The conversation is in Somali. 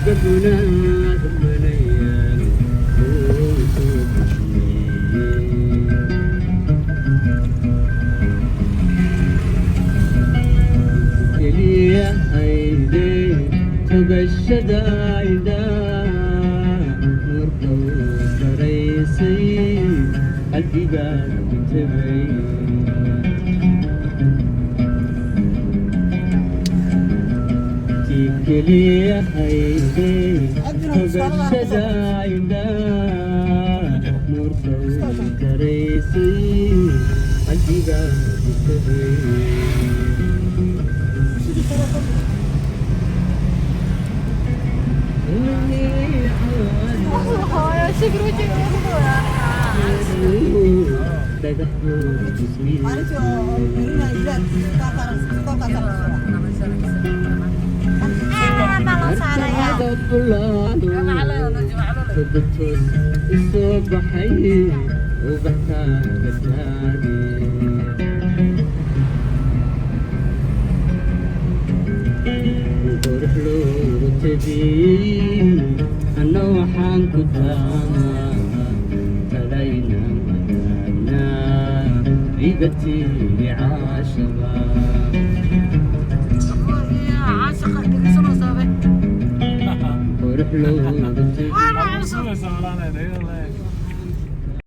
Ragaguna rumanayaan oo soo bixiyey. Keliya hayde togashada indhaha, nuurka u daraysay qalbigaaga ku tabay. Tii keliya hayde togashada indhaha, nuurka u daraysay qalbigaaga ku tabay. Hooyo, shukri wejiga ugu dhawaa. Maalintii oo marinaya jilaad iskoolkaas. Baa loo saarayaa. Isoo baxay ubaxkaaga taage, qurux loogu tabiyey, anna waxaan ku taamaa talayna wadaagnaa iga tiiri caashaba. Caashaqa dhegeysanoo sabe. Qurux loogu tabiyey. Waana cusub.